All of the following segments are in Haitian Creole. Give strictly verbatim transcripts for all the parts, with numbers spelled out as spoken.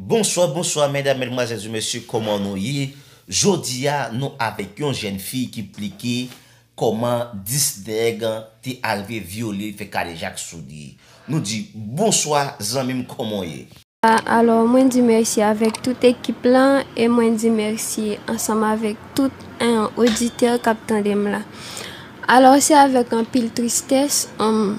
Bonswa, bonswa, medam, medmwazèl, mesye, kòman nou ye? Jodi a, nou avèk yon jèn fi ki esplike kòman dis nèg te arive vyole, fè kadejak sou li. Nou di, bonswa, zanmi m, kòman w ye? Alò, mwen di mèsi avèk tout ekip lan e mwen di mèsi ansanm avèk tout en oditè k ap tande m la. Alò, se avèk anpil tristès, um,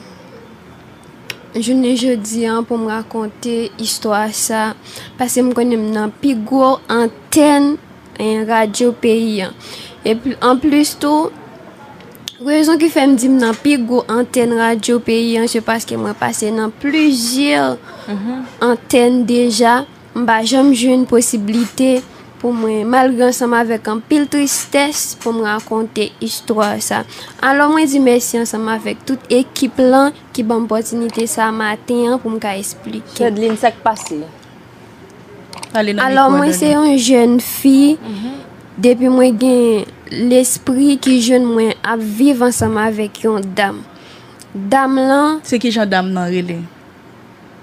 jounen jodi an pou m rakonte istwa sa, paske m konnen m nan pi gwo antèn en radyo peyi an. Epi, anplis tou, rezon ki fè m di m nan pi gwo antèn radyo peyi an, se paske mwen pase nan plizyè antèn deja, m pa janm jwenn posiblite pou mwen, malgre ansanm avèk anpil tristès, pou m rakonte istwa sa. Alò, mwen di mèsi ansanm avèk tout ekip lan ki ban m opòtinite sa maten an pou m ka esplike. Chedline, sa k pase? Alò, mwen se yon jèn fi. Depi mwen gen lespri ki jwenn mwen ap viv ansanm avèk yon dam. Dam lan. Se kijan dam nan rele?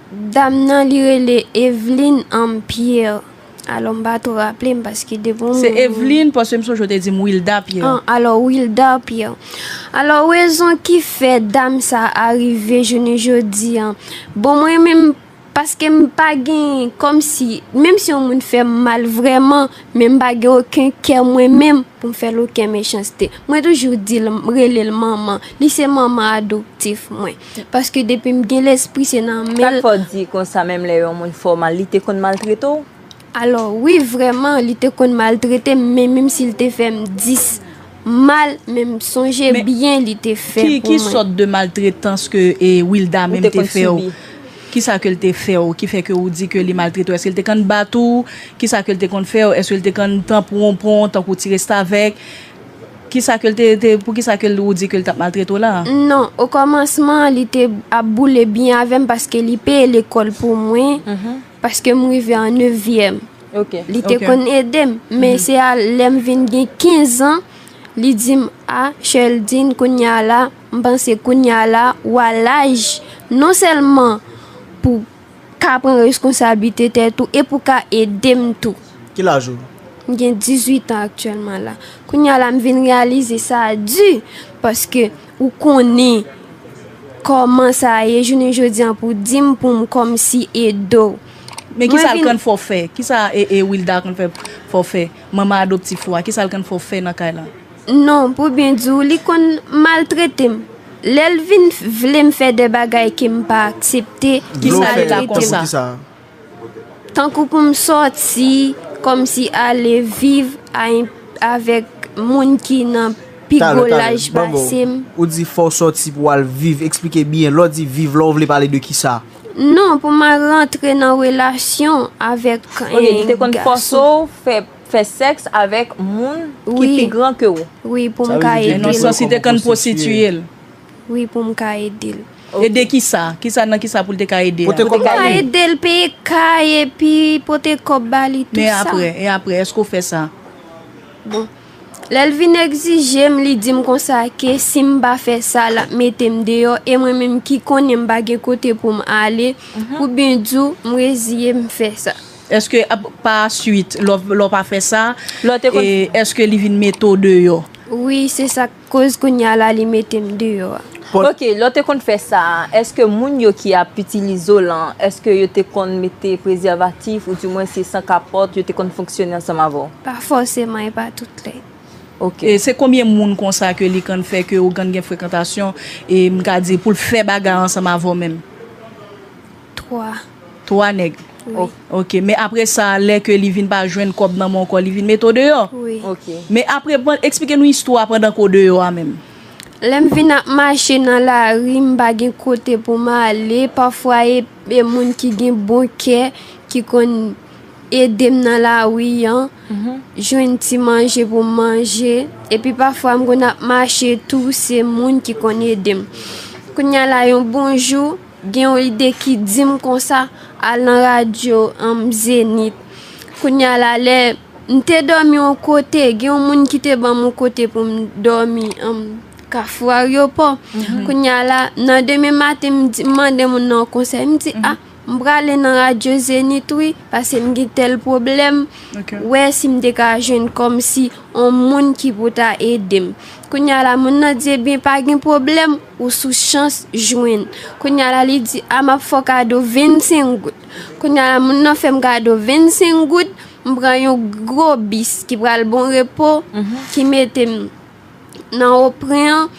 Dam nan, li rele Evelyne Ann Pierre. Alò, m pa twò raple m paske depi yon. Se Evelyne, paske m sonje w te di m Wilda Pierre. An, alò, Wilda Pierre. Alò, rezon ki fè dam sa a rive jounen jodi an. Bon, mwen menm, paske m pa gen, kòmsi, menm si yon moun fè m mal vrèman, men m pa gen okenn kè mwen menm pou m fè l okenn mechanste. Mwen toujou di l, rele l manman. Li se manman adoptif mwen. Paske depi m gen lespri, se nan men l. Sa k fè w di konsa, menm lè yon moun fè w mal, li te konn maltrete w? Alò, wi, vrèman, li te konn maltrete m, men menm si l te fè m dis mal, men m sonje byen li te fè pou mwen. Ki sòt de maltretans ke e, Wilda menm te fè w? Kisa ke l te fè w ki fè ke ou di ke li maltrete w? Èske l te konn bat ou? Kisa ke l te konn fè w? Èske l te konn tanpwonpwon tankou ti restavèk? Kisa ke l te, te, poukisa ke l, ou di ke l t ap maltrete w la? Non, okòmansman, li te ap boule byen avè m paske li peye lekòl pou mwen, paske m rive an nevyèm. Li te konn ede m, men se a lè m vin gen kenz an, li di m, a, Cheldine, kounye a la, m panse kounye a la, w a laj, non sèlman pou ka pran reskonsablite tèt ou e pou ka ede m tou. Ki laj ou? M gen dizuit an aktyèlman la. Kounye a la, m vin reyalize sa di, paske ou konnen kòman sa ye jounen jodi an pou di m pou m kòmsi ede w. Men kisa l konn fè w fè? Kisa e, e Wilda konn fè, fè w fè? Manman adoptif ou a, kisa l konn fè w fè nan kay la? Non, pou byen di w, li konn maltrete m. Lè l vin vle m fè de bagay ke m pa aksepte, li maltrete m. Tankou pou m sòti, kòmsi ale viv avèk moun ki nan pi gwo laj pase m. Ou di fò w sòti pou w al viv, eksplike byen. Lè w di viv la, ou vle pale de kisa? Non, pou m al rantre nan relasyon avèk en gason. Ok, li te konn fòse w fè fè sèks avèk moun ki pi gran ke ou. Wi, pou m ka ede l. Nan sans li te konn pwostitiye l. Wi, pou m ka ede l. Ede kisa? Kisa, nan kisa pou l te ka ede a? Pou m ka ede l peye kay epi pote kòb ba li, tout sa. Men apre, e apre, èske w fè sa? Bon. Lè l vin egzije m, li di m konsa ke si m pa fè sa, l ap mete m deyò, e mwen menm ki konnen m pa gen kote pou m ale, pou byen di w, m reziye m fè sa. Èske pa swit, lè w pa fè sa, èske li vin mete w deyò? Wi, se sa k koz kounye a la li mete m deyò a. Ok, lè w te konn fè sa a, èske moun yo ki ap itilize w lan, èske yo te konn mete prezèvatif, oudimwen se san kapòt, yo te konn fonksyone ansanm avè w? Pa fòseman, e pa tout lè. Ok. E se konbyen moun konsa ke li konn fè ke ou konn gen frekantasyon, e m ka di pou l fè bagay ansanm avè w menm? Twa. Twa nèg? Wi. Ok, men apre sa, lè ke li vin pa jwenn kòb nan men w ankò, li vin mete w deyò? Wi. Ok. Men apre, bon, eksplike nou istwa pandan ke w deyò a menm. Lè m vin ap mache nan lari, m pa gen kote pou m ale, pafwa e, e moun ki gen bon kè ki konn ede m nan lari an, jwenn ti manje pou m manje, epi pafwa m konn ap mache tou, se moun ki konn ede m. Kounye a la, yon bon jou, gen yon ide ki di m konsa, al nan radyo, anm, Zenith. Kounye a la, lè m te dòmi yon kote, gen yon moun ki te ban m yon kote pou m dòmi, anm, Kafou Aryopò. Kounye a la, nan demen maten, m di, m mande moun nan yon konsèy, m di, a, m prale nan radyo Zenith wi, paske m gen tèl pwoblèm, wè si m te ka jwenn kòmsi yon moun ki pou ta ede m. Kounye a la, moun nan di, ebyen, pa gen pwoblèm, ou sou chans jwenn. Kounye a la, li di, a, m ap fè w kado vennsenk goud. Kounye a la, moun nan fè m kado vennsenk goud, m pran yon gwo bis ki pral Bon Repo, ki mete m nan Opren an,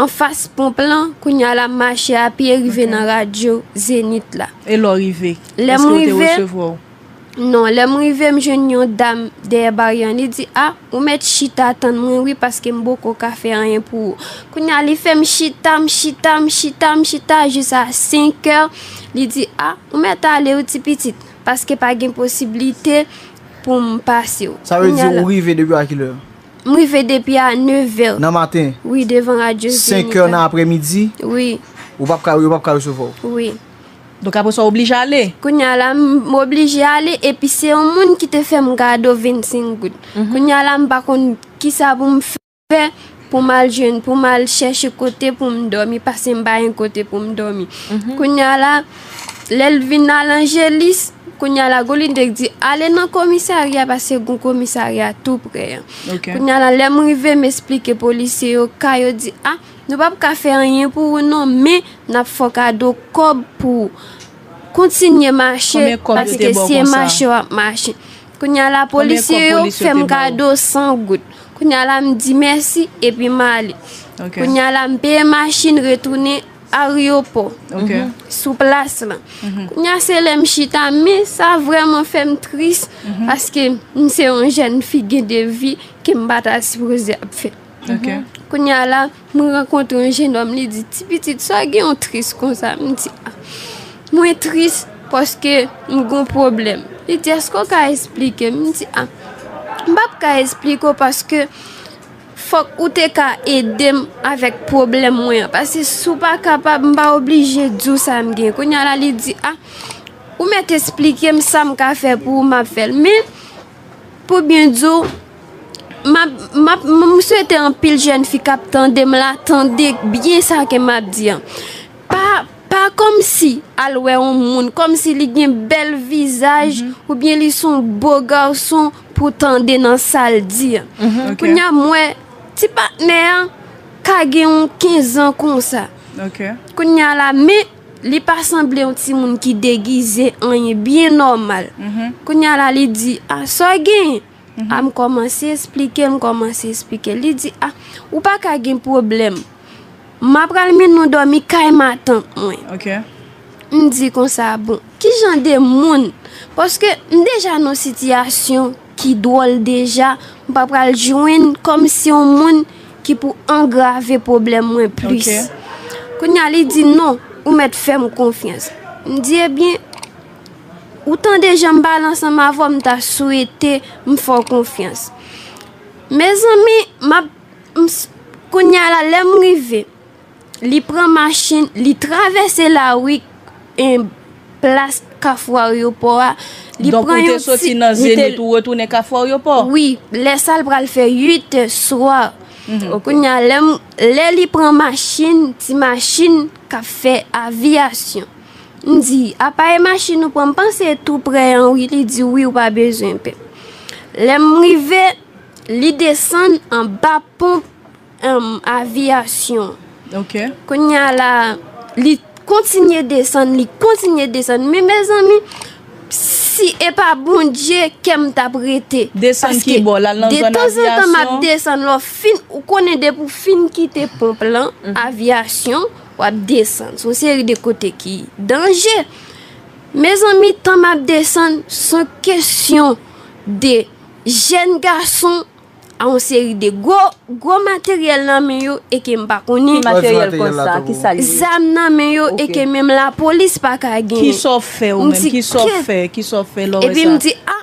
anfas ponp lan, kounye a la, m mache apye, rive nan radyo Zenith la. E lè w rive, Lè m èske yo te rive, resevwa w? Non, lè m rive, m jwenn yon dam dèyè baryè an. Li di, a, ou mèt chita tann mwen wi, paske m poko ka fè anyen pou ou. Kounye a, li fè m chita, m chita, m chita, m chita, jis a senk è. Li di, a, ou mèt ale wi, ti pitit, paske pa gen posiblite pou m pase w. Sa vle di ou rive depi a kilè? M rive depi a nèf è. Nan maten? Wi, devan radyo Zenith la. Senk è nan aprèmidi? Wi. Ou p ap ka, yo p ap ka resevwa w? Wi. Donk, apre sa, w oblije ale? Kounye a la, m oblije ale, epi se yon moun ki te fè m kado vennsenk goud. Kounye a la, m pa konn kisa pou m fè pou m al jwenn, pou m al chèche kote pou m dòmi, paske m pa gen kote pou m dòmi. Kounye a la, lè l vin al Angelis, kounye a la, Golindèk di, ale nan komisarya, paske gon komisarya tou prè an. Kounye a la, lè m rive, m esplike polisye yo ka, yo di, a, nou p ap ka fè anyen pou ou non, men n ap fè w kado kòb pou ou. Kontinye mache, paske se mache w ap mache. Kounye a la, polisye yo fè m kado san goud. Kounye a la, m di mèsi, epi m ale. Kounye a la, m peye machin, retounen aryopò, sou plas lan. Kounye a, se lè m chita, men sa vrèman fè m tris, paske m se yon jèn figi de vi ke m pa ta sipoze ap fè. Kounye a la, mwen rankontre yon jennòm, li di, ti pitit, sa w gen w tris konsa? M di, a, mwen tris paske m gon pwoblèm. Li di, èske w ka esplike m? M di, a, m p ap ka esplike w paske fòk ou te ka ede m avèk pwoblèm mwen an. Paske si w pa kapab, m pa oblije di w sa m gen. Kounye a la, li di, a, ou mèt esplike m sa m ka fè pou ou, m ap fè l. Men, pou byen di w, m ap, m ap, m swete anpil jèn fi k ap tande m la, tande byen sa ke m ap di an. Pa, pa kòmsi al wè yon moun, kòmsi li gen bèl vizaj, oubyen li se yon bo gason pou tande nan sa l di an. Kounye a, m wè ti patnè an ka gen yon kenz an konsa. Kounye a la, men li pa sanble yon timoun ki degize, anyen, byen nòmal. Kounye a la, li di, a, sa w genyen? A, m kòmanse esplike l, m kòmanse esplike l. Li di, a, ou pa ka gen pwoblèm. M apral mennen w dòmi kay matant mwen. M di konsa, bon, ki jan de moun? Paske m deja nan sitiyasyon ki dwòl deja, m pa pral jwenn kòmsi yon moun ki pou angrave pwoblèm mwen plis. Kounye a, li di, non, ou mèt fè m konfyans. M di, ebyen, ou tande jan m pale ansanm avè w, m ta swete m fè w konfyans. Mezanmi, m ap, m s-, kounye a la, lè m rive, li pran machin, li travèse lari, en, plas Kafou Aryopò a. Li pran yon ti, li te soti nan Zenith, ou retounen Kafou Aryopò? Wi, lè sa l pral fè uit è swa. Kounye a, lè m, lè li pran machin, ti machin k ap fè aviyasyon. M di, apa e machin ou pran? M panse tou prè an, wi. Li di, wi, ou pa bezwen pè. Lè m rive, li desann anba ponp, em, aviyasyon. Kounye a la, li kontinye desann, li kontinye desann. Men mezanmi, si e pa Bondye, kè m t ap rete. Desann ki bò? L al nan zòn aviyasyon? Detanzantan, m ap desann. Lè w fin, ou konnen depi w fin kite ponp lan, aviyasyon, w ap desann. Se yon seri de kote ki danje. Mezanmi, tan m ap desann, se yon kesyon de jèn gason a yon seri de gwo, gwo materyèl nan men yo e ke m pa konnen. Ki materyèl konsa? Ki sa l ye? Zam nan men yo e ke menm lapolis pa ka genyen. Kisa w fè ou menm? Kisa w fè? Kisa w fè lè w wè sa? Epi m di, a,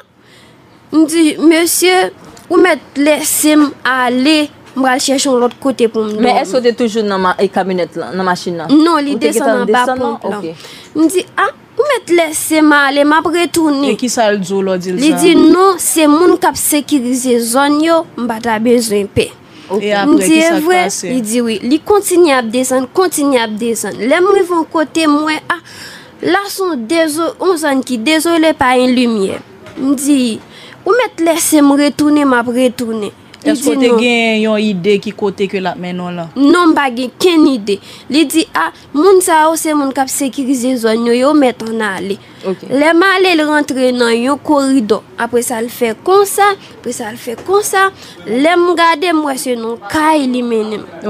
m di, mesye, ou mèt lese m ale, m pral chèche yon lòt kote pou m dòmi. Men èske w te toujou nan ma-, e, kamyonèt lan, nan machin nan? Non, li desann anba ponp lan. M di, a, ou mèt lese m ale, m ap retounen. E kisa l di w lè w di l sa? Li di, non, se moun k ap sekirize zòn yo, m pa ta bezwen pè. M di, e vre? Li di, wi. Li kontinye ap desann, kontinye ap desann. Lè m rive yon kote, m wè, a, La se yon dezo-, yon zòn ki dezole, pa gen limyè. M di, ou mèt lèse m retounen, m ap retounen. Li di non. Èske w te gen yon ide ki kote ke l ap mennen w lan? Non, m pa gen kenn ide. Li di, a, moun sa yo se moun k ap sekirize zòn yo, yo mèt ann ale. Lè m ale, l rantre nan yon koridò. Apre sa, l fè konsa, apre sa, l fè konsa. Lè m gade, m wè se nan kay li mennen m.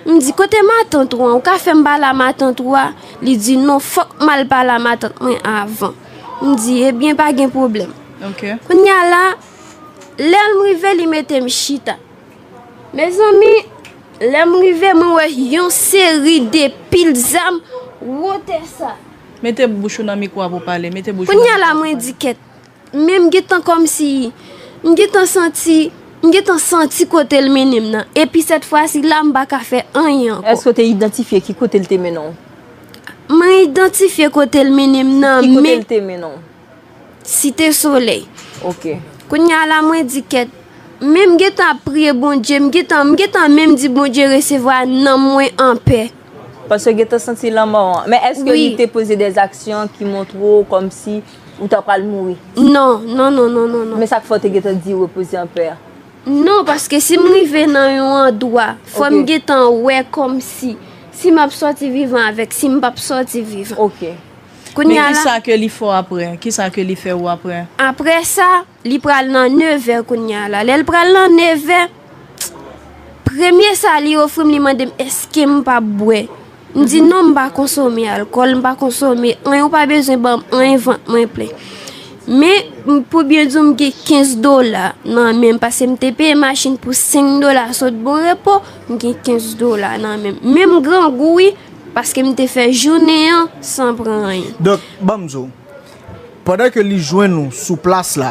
M di, kote matant ou an? Ou ka fè m pale a matant ou a? Li di, non, fòk m al pale a matant mwen avan. M di, ebyen, pa gen pwoblèm. Kounye a la, lè m rive, li mete m chita. Mezanmi, lè m rive, mwen wè yon seri de pil zam wotè sa. Mete bouch ou nan mikwo a pou w pale. Mete bouch ou nan mikwo a pou w pale. Kounye a la, mwen di kèt. Men m gentan kòmsi, m gentan santi, m gentan santi kote l mennen m nan. Epi sèt fwa si la, m pa ka fè anyen ankò. Èske w te idantifye ki kote l te mennen w? Mwen idantifye kote l mennen m nan, men. Ki kote l te mennen w? Site Solèy. Kounye a la, mwen di kèt. Men m gentan ap priye Bondye, m gentan, m gentan menm di Bondye resevwa nanm mwen anpè. Paske w gentan santi lanmò an. Men èske li te poze dèzaksyon ki montre w kòmsi ou ta pral mouri? Non, non, non, non, non, non. Men sa k fè w te gentan di repoze anpè a? Non, paske si m rive nan yon andwa, fò m gentan wè kòmsi si m ap sòti vivan avèk si m p ap sòti vivan. Kounye a la. Men kisa ke li fè w apre? Kisa ke li fè w apre? Apre sa, li pral nan nevè kounye a la. Lè l pral nan nevè, premye sa li ofri m, li mande m èske m p ap bwè. M di non, m pa konsome alkòl, m pa konsome anyen, ou pa bezwen ban m anyen, vant mwen plen. Men, m, pou byen di w, m gen kenz dola nan men m, paske m te peye machin pou senk dola sot Bon Repo, m gen kenz dola nan men m. Men m grangou, wi, paske m te fè jounen an san pran anyen. Donk, ban m di w, pandan ke li jwenn ou sou plas la,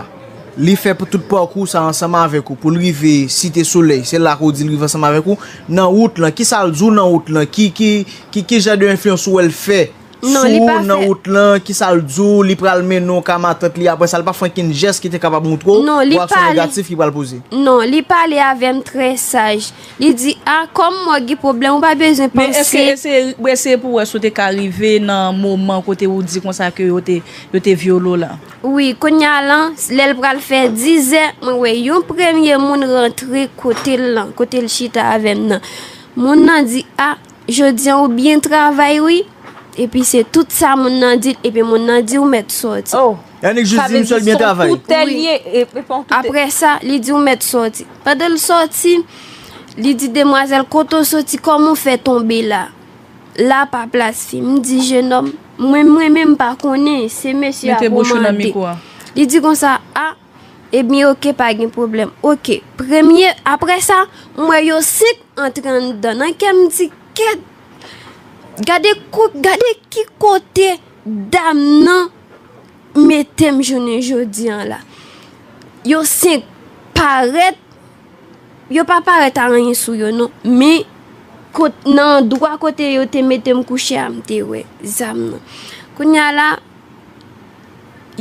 li fè pou tout pakou sa ansanm avèk ou, pou l rive Site Solèy, se la ke w di l rive ansanm avèk ou, nan wout lan, kisa l di w nan wout lan, ki, ki, ki, ki jan de enfliyans ou wè l fè sou ou nan wout lan, kisa l di w, li pral mennen w ka matant li, apre sa, l pa fè okenn jès ki te kapab montre w reyaksyon negatif ki pral poze? Non, li pale avè m trè saj. Li di, a, kòm mwen gen pwoblèm, ou pa bezwen panse. Men èske, èske, èske pou wè si w te ka rive nan moman kote ou di konsa ke yo te, yo te vyole w lan? Wi, kounye a lan, lè l pral fè dizè, mwen wè yon premye moun rantre kote l lan, kote l chita avè m nan. Moun nan di, a, jodi a ou byen travay, wi. Epi se tout sa moun nan di l, epi moun nan di ou mèt sòti. Yannick jis di misye l byen travay. Wi. Apre sa, li di ou mèt sòti. Pandan l sòti, li di demwazèl, kote w soti, kòman w fè tonbe la? La pa plas fi. M di, jenòm, mwen, mwen menm m pa konnen, se mesye a komande. Li di konsa, a, ebyen, oke, pa gen pwoblèm. Oke, premye, apre sa, m wè yo senk antre anndan. Nan kè m di, kèt, gade kou, gade ki kote dam nan mete m jounen jodi an la. Yo senk parèt, yo pa parèt a anyen sou yo non, men kot-, nan andwa kote yo te mete m kouche a, m te wè zam nan. Kounye a la,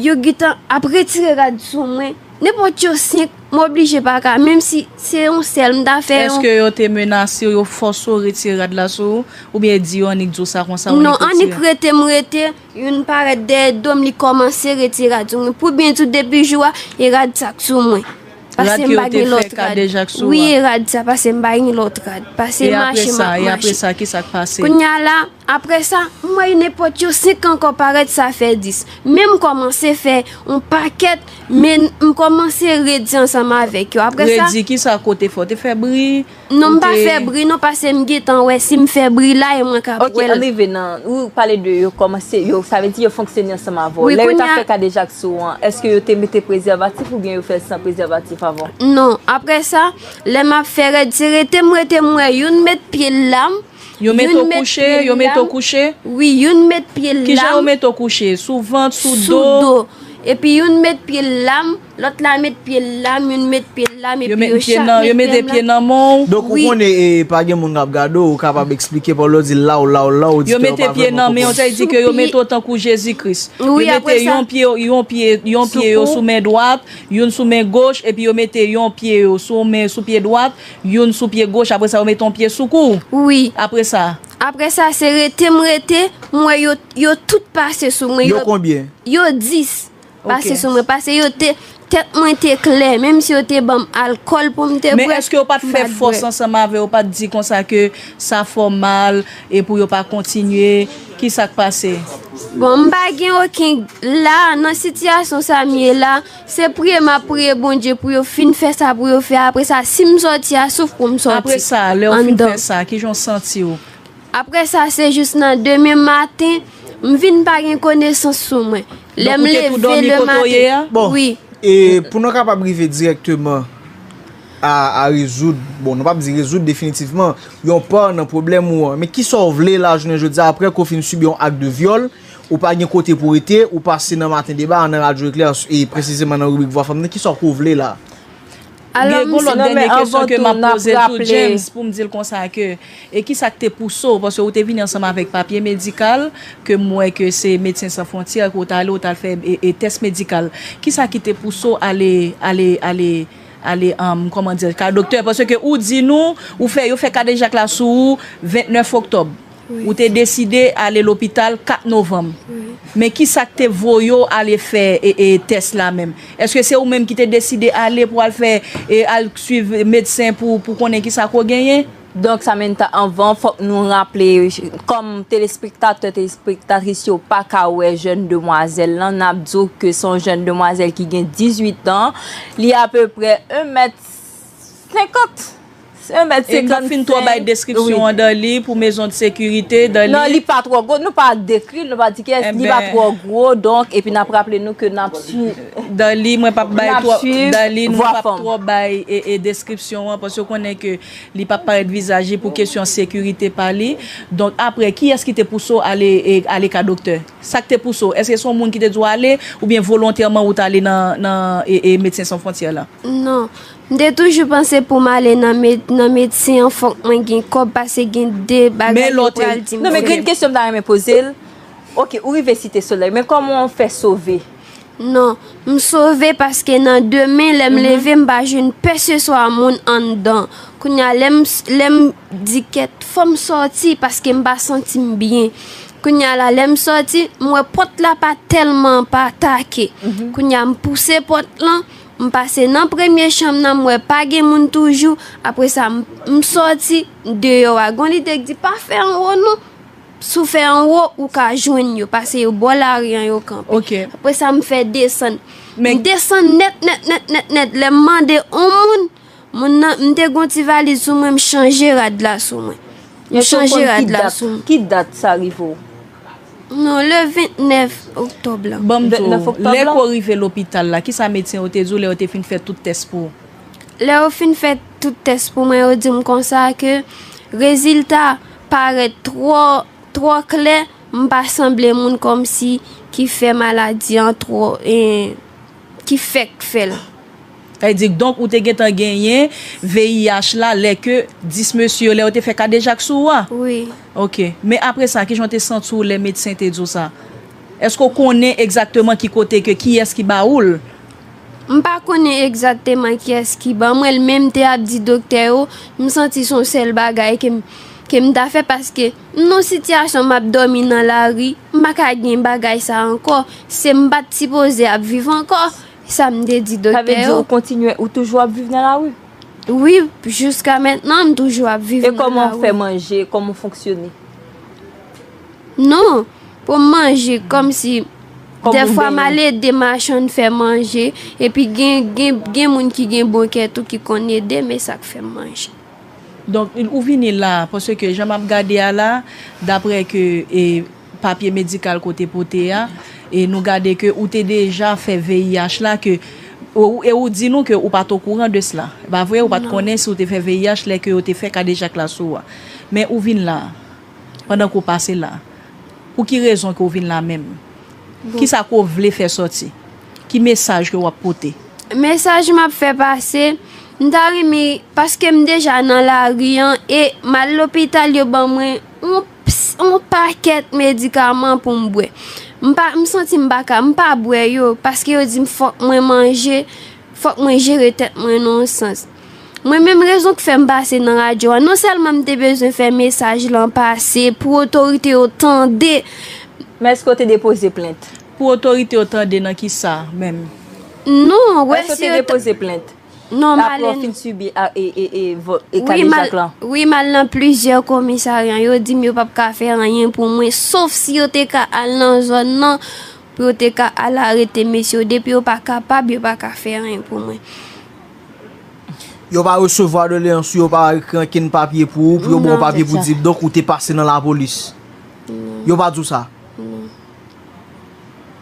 yo gentan ap retire rad sou mwen. Nenpòt yo senk, m oblije pa ka, menm si se yon sèl, m ta fè yon. Èske yo te menase w, yo fòse w retire rad la sou ou, oubyen di yo annik di w sa konsa, ou annik retire? Non, annik rete, m rete. Youn parèt dèyè do m, li kòmanse retire rad sou mwen. Pou byen di w, depi jou a, e rad sa k sou mwen. Paske m pa gen lòt rad. Wi, e rad sa, paske m pa gen lòt rad. Paske mache, m ap mache. E apre sa, e apre sa, kisa k pase? Kounye a la, apre sa, m wè nenpòt yo senk ankò parèt, sa fè dis. Men m kòmanse fè yon pakèt, men m kòmanse redi ansanm avèk yo. Apre sa. Redi, kisa kote fè? Ou te fè bri? Non, m pa fè bri non, paske m gentan wè si m fè bri la e mwen k ap wè l. Ok, ann rive nan, ou pale de yo kòmanse, yo, sa vle di yo fonksyone ansanm avè w. Wi, kounye a. Lè yo t ap fè kadejak sou ou an, èske yo te mete prezèvatif oubyen yo fè l san prezèvatif avè w? Non, apre sa, lè m ap fè rèd, se rete m rete m wè youn met pye l la m, youn met pye l la m. Yo mete w kouche, yo mete w kouche? Wi, youn met pye l la m. Kijan yo mete w kouche? Sou vant, sou do? Sou do. Epi youn met pye l la m, lòt la met pye l la m, youn met pye l Lame yo pye yo met pye chak nan, yo met mete pye m pye la. Nan men w. Donk, ou wi. Konnen, e, pa gen moun k ap gade w, ou kapab eksplike, pa w di law, law, law, ou di yo ke yo mete pa pye vrèman nan men w, sa vle di ke yo mete w tankou Jezi Kris. Wi, yo mete apre sa, yon pye, yon pye, yon pye yo sou men dwat, youn sou men goch, epi yo mete yon pye yo sou men, sou pye dwat, youn sou pye goch, apre sa, yo mete yon pye sou kou w. Wi. Apre sa? Apre sa, se rete m rete, m wè yo, yo tout pase sou mwen. Yo konbyen? Yo dis. Pase sou mwen, paske yo te, tèt mwen te klè, menm si yo te ban m alkòl pou m te bwè, m pa t bwè. Men èske yo pa t fè fòs ansanm avè w, yo pa t di konsa ke sa fè w mal e pou yo pa kontinye? Kisa k pase? Bon, m pa gen okenn, la, nan sitiyasyon sa m ye la, se priye m ap priye Bondye pou yo fin fè sa pou yo fè, apre sa, si m sòti a, souf pou m sòti anndan. Apre sa, lè yo fin fè sa, kijan w santi w? Apre sa, se jis nan demen maten, m vin pa gen konesans sou mwen. Lè m leve lematen, wi. Bon, e pou nou kapab rive dirèkteman a, a rezoud, bon, nou p ap di rezoud definitivman, yon pa nan pwoblèm ou an. Men kisa w vle la, jounen jodi a, apre ke w fin sibi yon ak de vyòl, ou pa gen kote pou w rete, ou pase nan Maten Deba, nan Radyo Eklè, e presizeman nan ribrik Vwa Fanm nan, kisa w vle la? Gen yon lòt dènye kesyon ke m ap poze tou, James, pou m di l konsa ke, e kisa k te pouse w, paske ou te vini ansanm avèk papye medikal, ke m wè ke se Medsen San Fwontyè, ke w t ale, w t al fè, e, e, tès medikal. Kisa ki te pouse w ale, ale, ale, ale, um, kòman di, kay doktè? Paske ou di nou, ou fè, yo fè kadejak la sou ou vennèf oktòb. Wi. Ou te deside ale lopital kat novanm. Wi. Men kisa k te voye w ale fè, e, e, tès la menm? Èske se ou menm ki te deside ale pou al fè, e, al swiv medsen pou, pou konnen kisa ke w genyen? Donk, Samantha, anvan, fòk nou raple, kòm telespektatè, telespektatris yo pa ka wè jèn demwazèl lan, n ap di w ke se yon jèn demwazèl ki gen dizuit an, li apeprè en mèt senkant. Se yon mèt senkannsenk. E m p ap fin twò bay deskripsyon an, Darly, pou mezon de sekirite, Darly. Non, li pa twò gwo, nou pa dekri l, nou pa di kiyès, li pa twò gwo, donk, epi n ap raple nou ke n ap swiv, Darly, mwen p ap bay twò, Darly, nou p ap twò bay, e, e, deskripsyon an, paske w konnen ke li p ap parèt vizaj li pou kesyon sekirite pa li. Donk, apre, kiyès ki te pouse w ale, e, ale ka doktè? Sa k te pouse w? Èske se yon moun ki te di w ale, oubyen volontèman ou t ale nan, nan, e, e, Medsen San Fwontyè la? Non. M te toujou panse pou m ale nan med-, nan medsen an, fòk mwen gen kòb, paske gen de bagay yo pral di m fè. Non, men gen kesyon m ta renmen poze l. Ok, ou rive Site Solèy, men kòman w fè sove? Non, m sove paske nan demen, lè m leve, m pa jwenn pèseswa moun anndan. Kounye a, lè m, lè m di kèt, fò m sòti paske m pa santi m byen. Kounye a la, lè m sòti, m wè pòt la pa tèlman pa take. Kounye a, m pouse pòt lan, m pase nan premye chanm nan, m wè pa gen moun toujou. Apre sa, m, m sòti deyò a. Gon lide k di, pa fè anwo non. Si w fè anwo, ou ka jwenn yo, paske yo bò lari an, yo kanpe. Ok. Apre sa, m fè desann. Men m desann nèt, nèt, nèt, nèt, nèt. Lè m mande yon moun, moun nan, m te gon ti valiz sou mwen, m chanje rad la sou mwen. M chanje rad la sou mwen. Ki dat sa rive w? Non, le vennèf oktòb la. Ban m di w, lè ke w rive lopital la, kisa medsen yo te di w lè yo te fin fè tout tès pou ou? Lè yo fin fè tout tès pou mwen, yo di m konsa ke rezilta parèt twò, twò klè, m pa sanble moun kòmsi ki fè maladi an twò, e, ki fèk fè l. Sa vle di, donk, ou te gentan genyen V I H la lè ke dis mesye yo, lè yo te fè kadejak sou ou a? Wi. Ok. Men apre sa, kijan w te santi w lè medsen te di w sa? Èske w konnen egzakteman ki kote ke, kiyès ki ba ou l? M pa konnen egzakteman kiyès ki ban mwen l, men m te ap di doktè yo, m santi se yon sèl bagay ke m, ke m ta fè, paske m nan yon sitiyasyon m ap dòmi nan lari, m pa ka gen bagay sa ankò. Se m pa t sipoze ap viv ankò, sa m te di doktè yo. Sa vle di ou kontinye, ou toujou ap viv nan lari? Wi, jiska mentnan, m toujou ap viv nan lari. E kòman w fè manje, kòman w fonksyone? Non, pou m manje, kòmsi, dèfwa m al ede machann fè manje, epi gen, gen, gen moun ki gen bon kè tou ki konn ede, men sa k fè m manje. Donk, ou vini la, paske jan m ap gade a la, daprè ke, e, papye medikal ke w te pote a, e nou gade ke ou te deja fè V I H la, ke, ou, e ou di nou ke ou pa t okouran de sela. E pa vre, ou pa t konnen si w te fè V I H lè ke yo te fè kadejak la sou ou a. Men ou vin la. Pandan ke w pase la, pou ki rezon ke w vin la menm? Bon. Kisa ke w vle fè sòti? Ki mesaj ke w ap pote? Mesaj m ap fè pase, M ta renmen, paske m deja nan lari an, e m al lopital, yo ban mwen yon, yon pakèt medikaman pou m bwè. M pa, m santi m pa ka, m pa bwè yo, paske yo di m fòk mwen manje, fòk mwen jere tèt mwen nan yon sans. Mwen menm, rezon k fè m pase nan radyo a, non sèlman m te bezwen fè mesaj lan pase pou otorite yo tande. Men èske w te depoze plent? Pou otorite yo tande nan kisa menm? Non, wè Èske w si te yo ta- depoze plent? Non, Apre w Malèn. Fin sibi a- e, e, e, vo- e Wi, m al, kadejak lan. wi, m al nan plizyè komisarya. Yo di m yo p ap ka fè anyen pou mwen, sof si yo te ka al nan zòn nan, pou yo te ka al arete mesye yo. Depi yo pa kapab, yo pa ka fè anyen pou mwen. Yo pa resevwa doleyans ou, yo pa ekri ankenn papye pou ou, pou yo ba w Non. papye pou di donk ou te pase nan lapolis. Yo pa di w sa.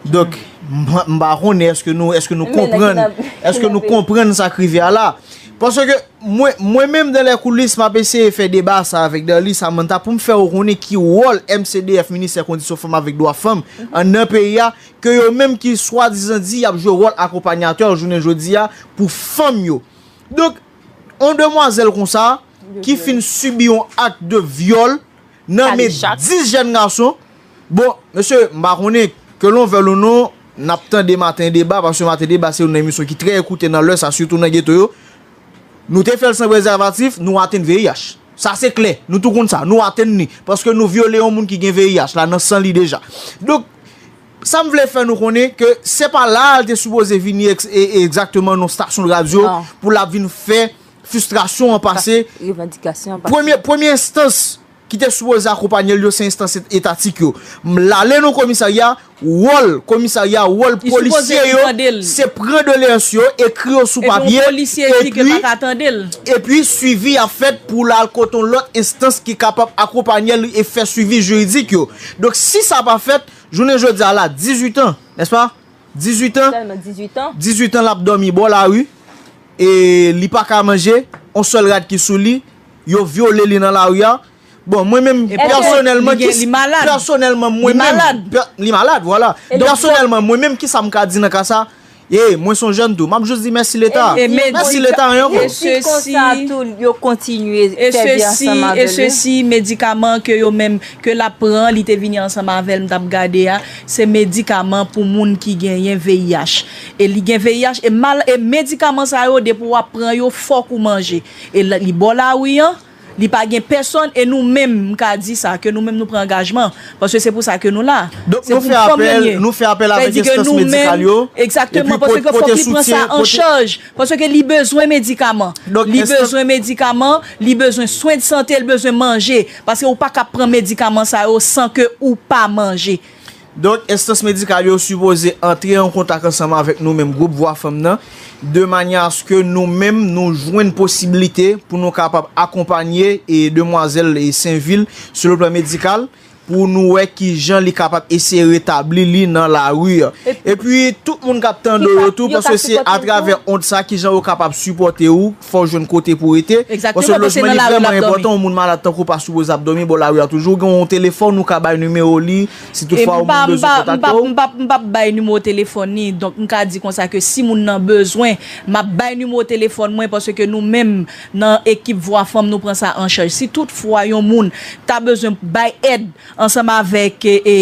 Donk, m pa- m pa konnen èske nou, èske nou Men nan konprann, ki nan- èske nou konprann sa k rive a la. Paske mwen, mwen menm, dans les coulisses, m ap eseye fè deba sa avèk Darly Samantha pou m fè yo konnen ki wòl M C D F, Ministè Kondisyon Fanm avèk Dwa Fanm, anndan peyi a, ke yo menm ki swadizan di y ap jwe wòl akonpanyatè jounen jodi a pou fanm yo. Donk, yon demwazèl konsa, ki fin sibi yon ak de vyòl nan men Kadejak. dis jèn gason. Bon, mesye, m pa konnen ke l on vèl ou non, n ap tande Maten Deba, paske Maten Deba se youn nan emisyon ki trè ekoute nan lè sa, sitou nan geto yo. Nou te fè l san prezèvatif, nou atenn V I H. Sa se klè, nou tou konn sa, nou atenn li, paske nou vyole yon moun ki gen V I H la nan san li deja. Donk, sa m vle fè nou konnen ke se pa la a l te sipoze vini ex- e- e- egzakteman nan stasyon radyo Non. Pou l ap vin fè fristrasyon an pase. Revandikasyon an pase. Premye, premye enstans ki te sipoze akonpanye l yo, se enstans et- etatik yo. M l ale nan komisarya, wòl komisarya, wòl Li sipoze polisye yo, tande l. Se pran doleyans yo, ekri yo sou Epi yon papye, polisye di ke l pa ka tande l. Epi swivi ap fèt pou l al kote yon lòt enstans ki kapab akonpanye l e fè swivi jiridik yo. Donk, si sa pa fèt, jounen jodi a la, dizuit an, nèspa? Dizuit an, Sèlman dizuit an. dizuit an l ap dòmi bò lari, e li pa ka manje, yon sèl rad ki sou li, yo vyole li nan lari a. Bon, mwen menm, E pèsonèlman, li gen- ki- li malad. Pèsonèlman, mwen Li menm, malad. pè- li malad, vwala. E donk- E Mèsi Leta, anyen e bon. Epi konsa tou, yo kontinye E sèvi sesi, ansanm e avè l. sesi, medikaman ke yo menm, ke l ap pran, li te vini ansanm avè l, m t ap gade a, se medikaman pou moun ki genyen V I H. E li gen V I H, e mal, e medikaman sa yo, depi w ap pran yo, fòk ou manje. E l- li bò lari an, li pa gen pèsonn, e nou menm, m ka di sa, ke nou menm nou pran angajman, paske se pou sa ke nou la. Donk, Se nou pou fè fanm yo apèl, nye. nou fè apèl Sa avèk vle di ke enstans nou menm- medikal yo, Egzakteman, epi paske pote- fòk pote li pran sa soutyen, an pote- chaj, paske li bezwen medikaman. Donk, Li enstans- bezwen medikaman, li bezwen swen de sante, li bezwen manje, paske ou pa ka pran medikaman sa yo san ke ou pa manje. Donk, enstans medikal yo sipoze antre an kontak ansanm avèk nou menm gwoup Vwa Fanm nan, de manyè aske nou menm nou jwenn posiblite pou nou kapab akonpanye e demwazèl e Senvil sou le plan medikal, pou nou wè kijan li kapab eseye retabli li nan lari. Epi tout moun k ap tande yo tou, paske se atravè ont sa kijan yo kapab sipòte ou, fò w jwenn kote pou rete. Paske lojman li vrèman enpòtan, yon moun malad tankou w pa sipoze ap dòmi bò lari a toujou. Ou gen yon telefòn, ou ka bay nimewo li, si toutfwa yon moun bezwen kontakte w. M p ap bay nimewo telefòn li, donk m ka di konsa ke si moun nan bezwen, m ap bay nimewo telefòn mwen, paske nou menm nan ekip Vwa Fanm nou pran sa an chaj. Si toutfwa yon moun ta bezwen bay èd ansanm avèk e, e,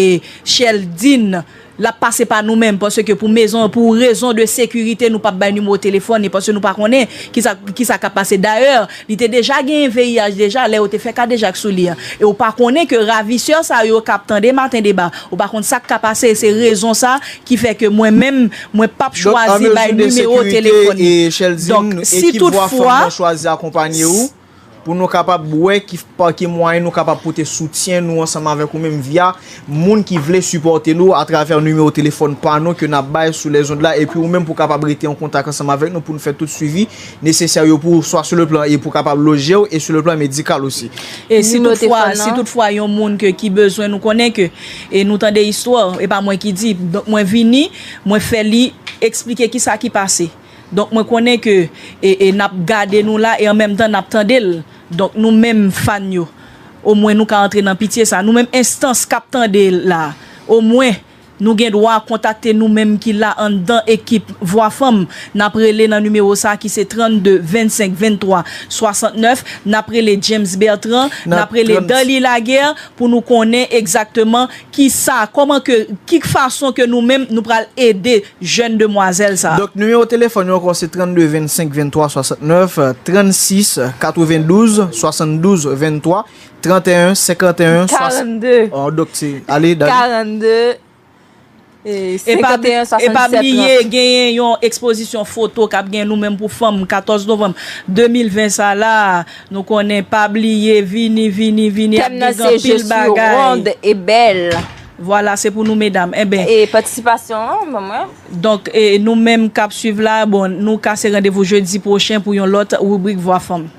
Cheldine, l ap pase pa nou menm, paske pou mezon, pou rezon de sekirite, nou p ap bay nimewo telefòn li, paske nou pa konnen kisa, kisa k ap pase. Dayè, li te deja genyen V I H deja, lè yo te fè kadejak sou li an. E ou pa konnen ke ravisè sa yo k ap tande Maten Deba, ou pa konn sa k ka pase, e se rezon sa ki fè ke mwen menm, mwen p ap chwazi bay nimewo telefòn li. Donk, si toutfwa, chwazi akonpanye ou, pou nou kapab wè ki, pa ki mwayen nou kapab pote soutyen nou ansanm avèk ou menm via moun ki vle sipòte nou atravè nimewo telefòn pa nou ke n ap bay sou lèzond la, epi ou menm pou kapab rete an kontak ansanm avèk nou pou nou fè tout swivi nesesè yo pou ou, swa sou le plan e pou kapab loje w e sou le plan medikal osi. E si toutfwa, si toutfwa yon moun ke, ki bezwen, nou konnen ke, e nou tande istwa, e pa mwen ki di, donk mwen vini, mwen fè li eksplike kisa ki pase. Donk, mwen konnen ke e, e n ap gade nou la e an menm tan n ap tande l. Donk, nou menm fan yo, omwen nou ka antre nan pitye sa. Nou menm enstans k ap tande l la, omwen Nou gen dwa kontakte nou menm ki la anndan ekip Vwa Fanm. N ap rele nan nimewo sa a ki se trannde vennsenk venntwa swasantnèf. N ap rele James Bertrand, n ap rele Darly Laguerre pou nou konnen egzakteman ki sa, kòman ke, ki fason ke nou menm nou pral ede jèn demwazèl sa. Donk, nimewo telefòn yo ankò se trannde vennsenk venntwa swasantnèf, trannsis katrevendouz swasanndouz venntwa, tranteyen senkanteyen swasant. Karannde. Oh, donk se, ale, Darly. Karannde. E pa, e pa bliye, genyen yon ekspozisyon foto k ap gen nou menm pou fanm, katòz novanm de mil ven sa la. Nou konnen, pa bliye, vini, vini, vini, ap gen anpil bagay. Tèm nan se Je suis ronde et belle. Vwala, se pou nou medam. Enben. E patisipasyon an, ban mwen. Donk, e, nou menm k ap swiv la, bon, nou kase randevou jedi pwochen pou yon lòt ribrik Vwa Fanm.